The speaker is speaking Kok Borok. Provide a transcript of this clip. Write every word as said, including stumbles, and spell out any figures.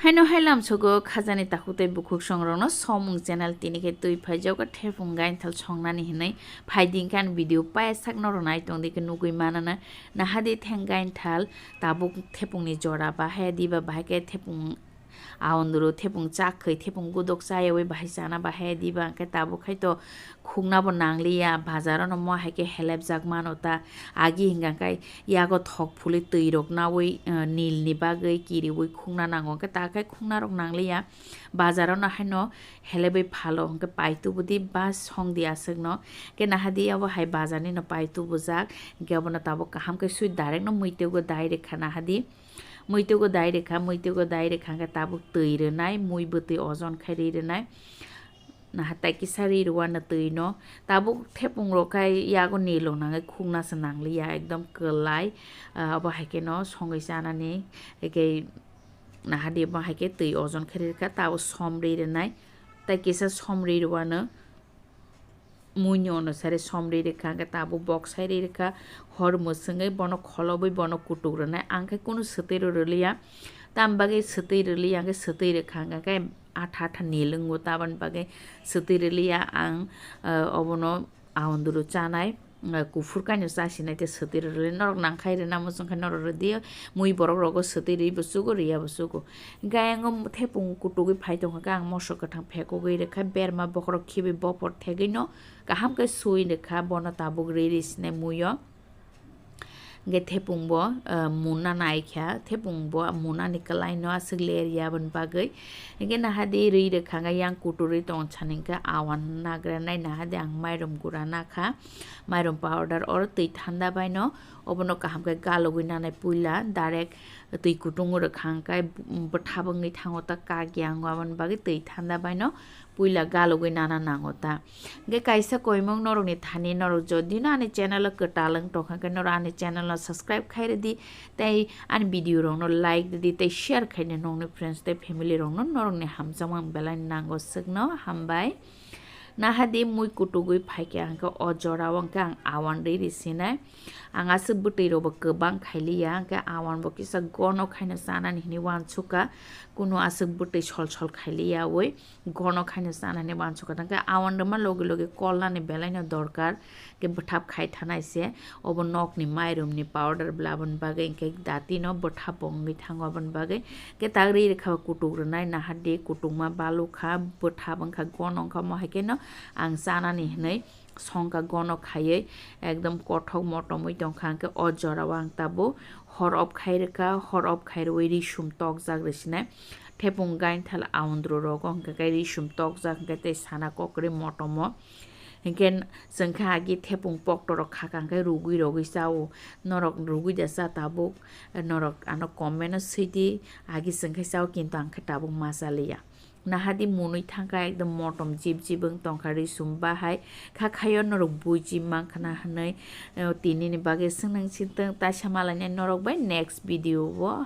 Haino hai lamsogo khajani takhuk tei bukhuk songrokno somung channel tini khe twi phaijago thepung gainthal songnani hinwi phaidi hwnkhe ani video paisak norok nai tongdi khe nugwi manana. Nahadi theng gainthal tabuk thepungni jora bahai diba bahai khe thepung aondro thepung chakhwi thepung gudok chayawi bahai chana bahai diba hwnkhe tabuk khai to khukna bo nangliya bazaro no mo hai khe helep jak mano ta agi hinga khe yago thok phuli twi rok nawi nil ni bagwi kiriwi khukna nango hwnkhe ta khai khukna rok nangliya bazaro no haino helebwi phalo hwnkhe pai tubudi ba songdi aswk no hwnkhe nahadi abo hai bazar ni no pai tubujak hwnkhe abono tabuk kaham khe swi direct no muitego dai rwkha nahadi. Muitego dai rwkha, muitego dai rwkha hwnkhe tabuk twi rwnai, mui bwtwi ojon khai ri rwnai. Naha tai kisa ri rwano twi no. Tabuk thepung rok khai yago nilo nangwi khukna se nangliya, ekdom kwlai. Ah, abo hai khe no songwi chanani. Eke nahadi bo hai khe twi ojon khai ri rwkha, tabuk som ri rwnai. Tai kisa som ri rwano. Muini ono sari som ri rwkha hwnkhe tabuk bok sai ri rwkha hor mwswngwi bono kholobwi bono kutuk rwnai ang khe kunu swtwi rw rwliya. Tam bagwi swtwi rwliya hwnkhe swtwi rwkha hwnkhe atha atha nil wngo taboni bagwi swtwi rwliya ang, ah, obono aonduru chanai, ah, kuphur kaino chasinai tei swtwi rw rwliya norok nangkhai rwna muchung khe norok rwdi mui borok rogo swtwi rwi bo chugo rwya bo chugo. Gayang o thepung kutugwi phai tongkha khe ang mosok kwthang phekogwi rwkha berma bokhorok khibwi bopor thegwi no kaham khe sui rwkha bono tabuk rwi rwi sinai muio. Hwnkhe thepung bo, ah, muna naikha thepung bo muna ni kwlai no aswk ler ya aboni bagwi. Hwnkhe nahadi rwi rwkha hwnkhe yang kuturwi tong sani hwnkhe awan nagra nai nahadi ang mairum gura nakha mairum powder oro twi thanda bai no obono kaham khe galogwi nanai puila direct twi kutung rwkha hwnkhe bwthap wngwi thango ta kagya wngo aboni bagwi twi thanda bai no puila galogwi nana nango ta. Hwnkhe kaisa koimung norokni thani norok jodi no ani channel o kwtal wng tongkha hwnkhe norok ani channel no subscribe khai rwdi tei ani video rok no like rwdi tei share khai di nokni friends tei family rok no norokni hamjakma belai nango swkno hambai. Nahadi mui kutugwi phaikha hwnkhe o jorao hwnkhe ang awan rwi rwi sinai. Ang aswk bwtwi rokbo kwbang khailiya, hwnkhe awan bo kisa gono khaino chanani hinwi uansukha, kunu aswk bwtwi sol sol khailiyawi gono khaino chanani uansukha, hwnkhe awan rwma logi logi kolnani belaino dorkar, hwnkhe bwthap khai thanai se, obo nokni mairumni powder bwla aboni bagwi, hwnkhe datino bwthap bo wngwi thango aboni bagwi, hwnkhe tak rwi rwkha kutuk rwnai nahadi kutukma balukha, bwthap wngkha gono wngkha, omo hai kheno ang chanani hinwi songkha gono khaiwi ekdom kothok motomwi tongkha hwnkhe o jorao ang tabuk hor off khai rwkha hor off khai rwui risum tokjak rwsinai thepung gainthal aondro rogo hwnkhe khe risum tokjak hwnkhe tei sana kokrwi motomo hwnkhe chwngkha agi thepung poktorok khaka hwnkhe rugwi rogwi chao norok rugwi da cha tabuk norok ano comment o swidi agi chwngkhe chao kintu ang khe tabuk ma chaliya. Nahadi munwi thangkha ekdom motom jib jib wng tongkha risum bahai kha khaio norok buji mankha na hwnwi, eh, tinini bagwi swnang sintwng taisa malainai norok bai next video o.